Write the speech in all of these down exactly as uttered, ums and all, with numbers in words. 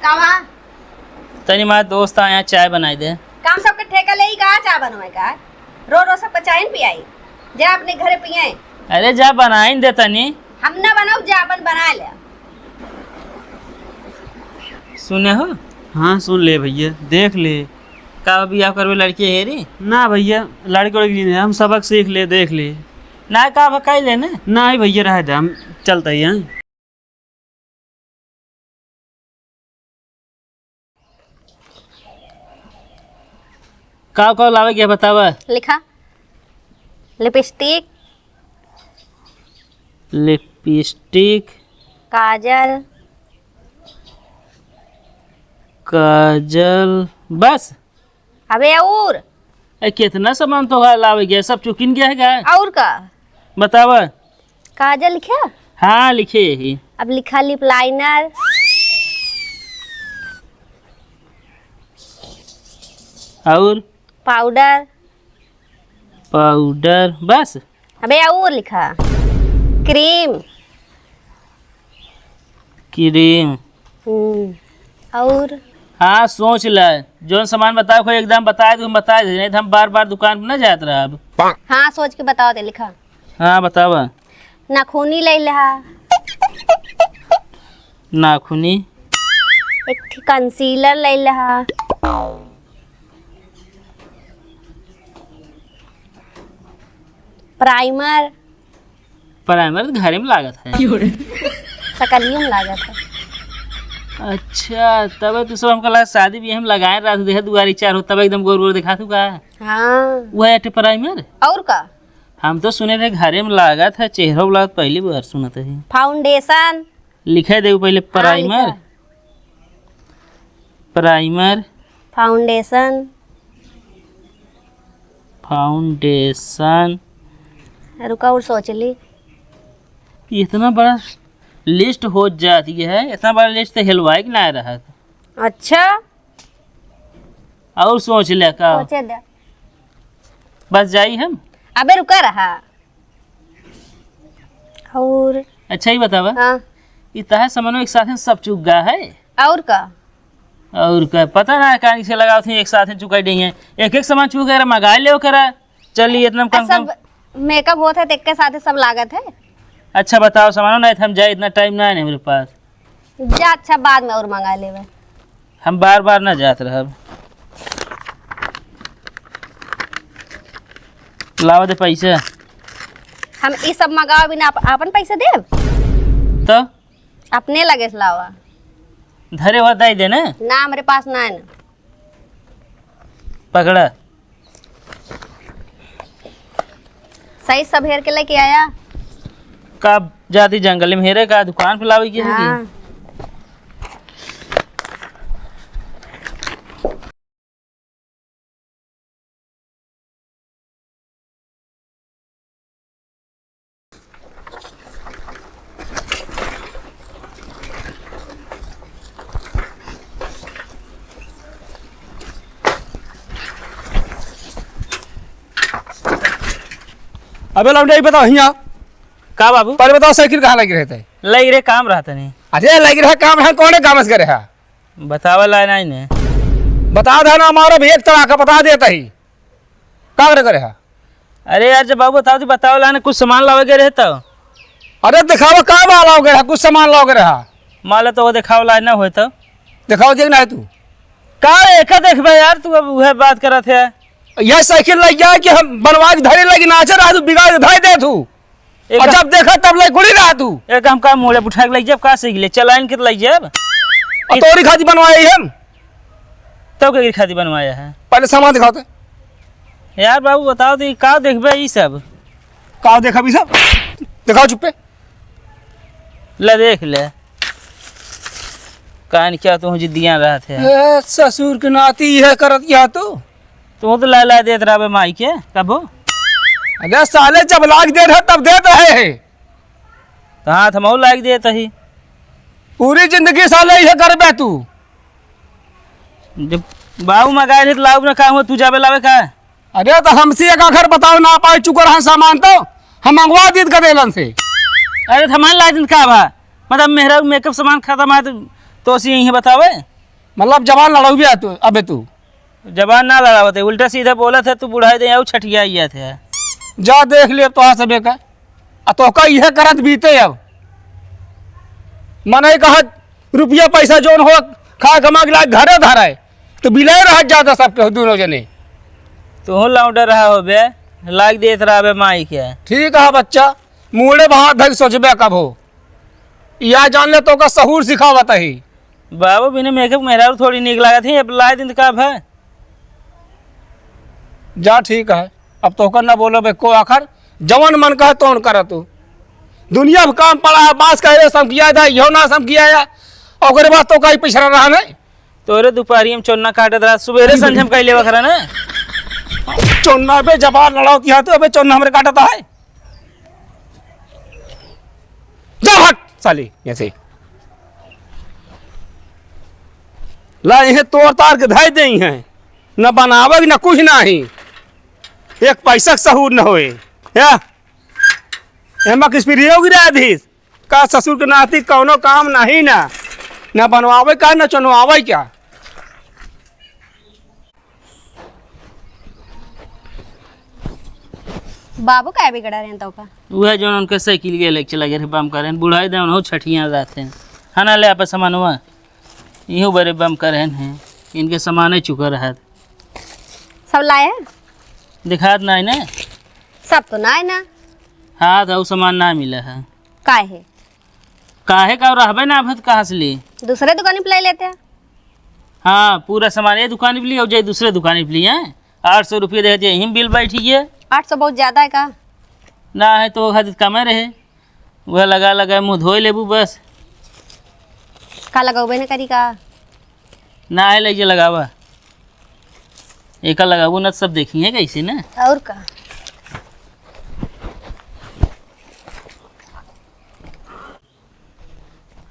कावा? तनी मार दोस्त आया, चाय बनाई दे। काम सबके ठेका लेई का, चाय बनवाई का? रो रो सबका चाय न पियाई, जा अपने घरे पियाई। अरे जा बनाई दे तनी। हम ना बनाऊ, जा अपन बना ले। सुने हो? हाँ सुन ले भैया, देख ले। का बियाह करबे लड़की हेरी? ना भैया, लड़की वड़की नहीं, हम सबक सीख ले, देख ले। ना का भकाई लेने? नहीं भैया, रह दे, हम चलते ही हैं। का का लावे के बतावा? लिखा, लिपस्टिक, लिपस्टिक, काजल। काजल, बस? अबे और? ए, कितना सामान तो है लावे गया, सब चुकिन गया है का? और का? बतावा। काजल लिखे? हाँ, लिखे यही। अब लिखा लिप लाइनर। और? पाउडर। पाउडर, बस? अबे और लिखा। क्रीम। क्रीम। हम्म, और? हाँ, सोच ले, जौन सामान बताए को एकदम बताए दे, हम बताए दे, नहीं तो हम बार बार दुकान पर ना जात रहब। हाँ, सोच के बताओ ते लिखा। हाँ, बतावा। नाखूनी ले लिहा। नाखूनी। एक ठे कंसीलर ले लिहा। प्राइमर। प्राइमर तो घरे में लागत है। सकलियो में लागत है। अच्छा, तब तू सब हमका लगा शादी बियाह में लगाए रहा, देह दुआरी चार हो, तब एकदम गोर गोर दिखा तू का? हाँ। वह एक ठे प्राइमर? और का? हम तो सुने रहे घरे में लागत है, चेहरा लागत, पहली बार सुनत है। फाउंडेशन। लिखे देउ पहले हाँ, प्राइमर। लिखा। प्राइमर। फाउंडेशन। फाउंडेशन। रुका और सोच ली। इतना बड़ा लिस्ट हो जाती है, इतना बड़ा लिस्ट तो हेलवाए के ना रहा। अच्छा। और सोच ले का? सोचे दे। बस जाई हम। अबे रुका रहा। और? अच्छा, ये बतावा। हाँ। ई तहे समनो एक साथ सब चुग गा है। और का? और का? पता ना है कहाँ से लगावत हैं, एक साथ चुकाई देई हैं। एक एक सामान चुग गया, मंगाई ले ओकरा। चल, ये इतना में कम, सब कम। मेकअप होत है, तो एक के साथ सब लागत है। अच्छा, बताओ सामानो, नहीं तो हम जाए, इतना टाइम ना है हमरे पास। जा, अच्छा, बाद में और मंगा लेबे। हम बार बार ना जात रहब। लावा दे पैसा। हम ई सब मंगावे बिना आप, आपन पैसा देब? तो? अपने लगे से लावा। धरे हुआ दे दे ना। ना, हमरे पास ना है ना। पकड़ा। सही सब हेर के लेके आया। का जाती जंगल में हेरे का दुकान पे लावे की है कि? हाँ। अबे लौंडे, ई बताओ हियाँ। का बाबू? पहले बताओ साइकिल कहाँ लगी रहे थे? लगी रहे काम रहता नहीं। अरे लगी रहा काम रहा, कौन काम से करे है? बतावे ला नहीं ने। बता दे ना, हमारा भी एक तरह का बता देता ही। का करे करे हा? अरे यार, जब बाबू बताओ तो बतावे ला ने, कुछ सामान लावे के रहे तो। अरे दिखावा का बा लाओ के रहा, कुछ सामान लाओ के रहा। मान लो तो वो दिखावे ला ना होए तो। दिखाओ देख ना है तू। का एक देखबे यार, तू अब उहे बात करत है। यह साइकिल लग गया कि हम बनवा के धरे लगी नाचे रहा, तू बिगाड़ के धरे दे तू। एक और जब देखा तब ले गुड़ी रहा तू। एक हम का मोड़े उठा के लई जब का सीख ले, चलाइन के लई जब। और तोरी खातिर बनवाए ही हम। तब के खातिर बनवाया है? पहले सामान दिखाओ तो। यार बाबू बताओ तो, ई का देखबे ई सब? का देखब ई सब? दिखाओ चुप्पे। ले देख ले। कान क्या तू जिद्दियां रहत है? ए, ससुर के नाती यह करत यहाँ तू। तू तो ला ला देत रहबे माई के, कबो? अरे साले, जब लाग देत है, तब देत रहे है। तो हाथ हम लाग देत ही। पूरी जिंदगी साले यह करबे तू। जब बाबू मंगाए रहे, तो लाऊ ना, का हुआ, तू जाबे लावे का? अरे, तो हमसे एक आखर बताओ, ना पाए चुकर हम सामान तो हम मंगवा दीत गदेलन से। अरे, तो हमारे ला दिन का बा? मतलब, मेहरा मेकअप सामान खत्म है, तो, तो सी यहीं बतावे? मतलब जबान लड़ाऊ भी है तू, अबे तू। जबान ना लड़ावत है, उल्टा सीधा बोलत है, तू बुढ़ाई दे आऊ छठिया आइया थे। जा देख ले तो आ सबे का। आ तोहका इहे करत बीते अब। मनई कहत रुपया पैसा जौन हो, खा कमा के लाग घरे धराए, तो बिलाए रहत जाता सबके दोनों जने। तू लौंडा रहा हो बे, लाग देत रहा बे माई के। ठीक है बच्चा, मूड़े बहात धक सोचबे कब हो। या जान ले तोहका सहूर सिखावत ही। बाबू बिना मेकअप मेहरारू थोड़ी नीक लागत ही, अब लाए दिन का भा। जा ठीक है, अब तोहका ना बोलब एको आखर, जवन मन कहे तौन कर तू। दुनिया में काम पड़ा है, बांस कहे रे समकिया था, इहो ना समकिया है, ओकरे बाद तो कहीं पिछड़ा रहा नहीं। तोरे दुपहरी में चोन्ना काटत रहा, सुबेरे संझम कह लेवा खरा ना। चोन्ना बे जबान लड़ावत यहाँ तो अबे चोन्ना हमरे काटत है। जा भाग साली यहाँ से। ला इहे तोड़ तार के धइ देई हैं, न बनावे न कुछ नाही, एक पैसा के सहूर न होए। या एमा किस प्रियो गिराधीश का ससुर के नाती कौनो काम नाही ना, न बनवावे का न चुनवावे का। बाबू काहे बिगड़ा रहे हैं तोका? उहे जौन उनके साइकिल के लेके चला गए रहे, बम करें, बुढ़ाई दे उन्हों छठियाँ रहते हैं। है ना, ले आपस सामानवा, इहो बरे बम करें हैं, इनके सामाने चुका रहा। सब लाए हैं? दिखात ना है ना? सब तो ना है ना। हाँ, तो उ सामान ना मिला है। काहे? काहे का रहबे ना, अब तो कहाँ से ली? दूसरे दुकान पे ले लेते हैं। हाँ, पूरा सामान ये दुकान पे ली और जाए दूसरे दुकान पे ली, हैं? आठ सौ रुपये देते, यहीं बिल बैठी है। आठ सौ बहुत ज्यादा है का? ना है तो हद कमे रहे, वह लगा लगा मुँह धोए लेबू बस। का लगौबे न करी का? ना है, ले जे लगावा, एका लगाबू ना, सब देखी है कैसे ना। और का?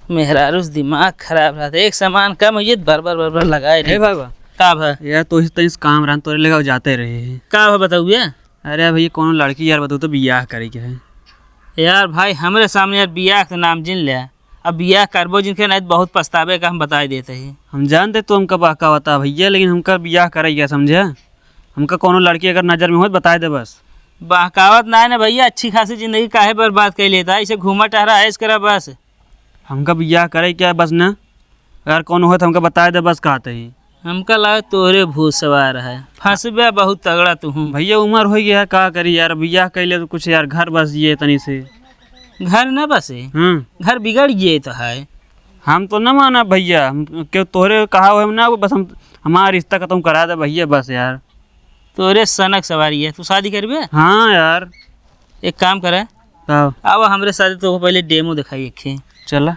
मेहरारू से दिमाग खराब रहता, एक सामान कम हो जाए, बार बार बार बार लगाए ए रहे। बाबा। का भा? यार, तो इस तरीके से काम रहन, तोरे लेगा जाते रहे। का भा बताऊ भैया? अरे भैया, कौनो लड़की यार बताऊ तो बियाह करे के है। यार भाई, हमरे सामने यार बियाह के नाम जिन ले, अब बियाह करबो जिनके नहीं तो बहुत पछतावे का हम बताए देते ही। हम जानते तो हमका बहकावता भैया, लेकिन हमका बियाह करे के है, समझे? हमका कौनो लड़की अगर नजर में हो तो बताए दे बस। बहकावत ना है ना भैया, अच्छी खासी जिंदगी काहे बर्बाद कर लेता है, इसे घूमा टहरा ऐश करा बस। हमका बियाह करे क्या बस ना, अगर कौनो हो तो हमका बताए दे बस, कहते ही। हमका लगा तोहरे भूत सवार है, फंसबे बहुत तगड़ा तू। भैया उम्र हो गया है, का करी यार, बियाह कैले तो कुछ यार घर बस ये तनी से। घर न बसे, हम्म। घर बिगड़ गए तो है। हम तो न माना भैया, हम क्यों तोहरे कहा हुए ना, बस हम हमारा रिश्ता खत्म करा दे भैया बस यार। तोरे सनक सवारी है, तू शादी करबे? हाँ यार। एक काम करे, आओ। अब हमरे साथ तो पहले डेमो दिखाई एक ठे। चला।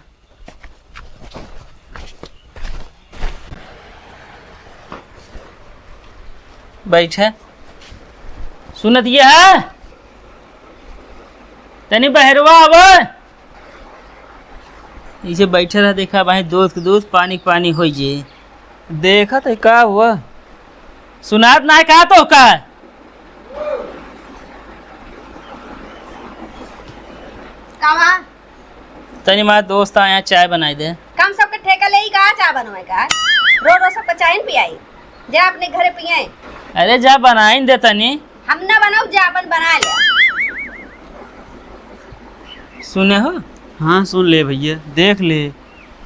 बैठे। सुनत ये है? तनी बहरवा आवा। इसे बैठे रह, देखा भाई, दूध के दूध, पानी के पानी होई जे। देखत है का हुआ? सुनात ना है का तो का? का बा? तनी मार दोस्त आया, चाय बनाई दे। काम सबके ठेका लेई का, चाय बनवाए का? रो रो सबका चाय न पियाई। जा अपने घरे पियाई। अरे जा बनाई दे तनी। हम ना बनाऊ, जा अपन बना ले। सुने हो? हाँ सुन ले भैया, देख ले।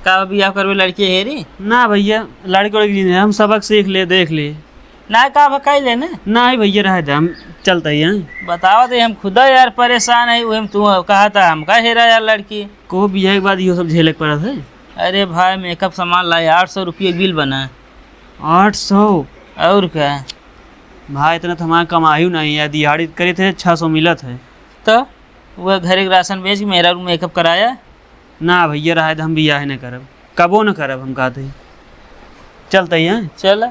का बियाह करबे लड़की हेरी? ना भैया, लड़की वड़की नहीं, हम सबक सीख ले, देख ले। ना का भकाई ले ना? ना भैया, रह दे, हम चलते ही हैं। बतावा दे, हम खुदा यार परेशान है, उहे में तू कहा था हमका हेरा यार लड़की। को बियाह के बाद यो सब झेले के पड़त है? अरे भाई, मेकअप सामान लाए, आठ सौ रुपये बिल बना। आठ सौ? और का? भाई, इतना तो हमारा कमाई नहीं है, दिहाड़ी करे थे, छः सौ मिलत है। तो वह घरे के राशन बेच के मेरा मेकअप कराया। ना भैया, रहे तो हम बियाह न करब, कबो न करब, हम कहते ही। चलते ही हैं। चल।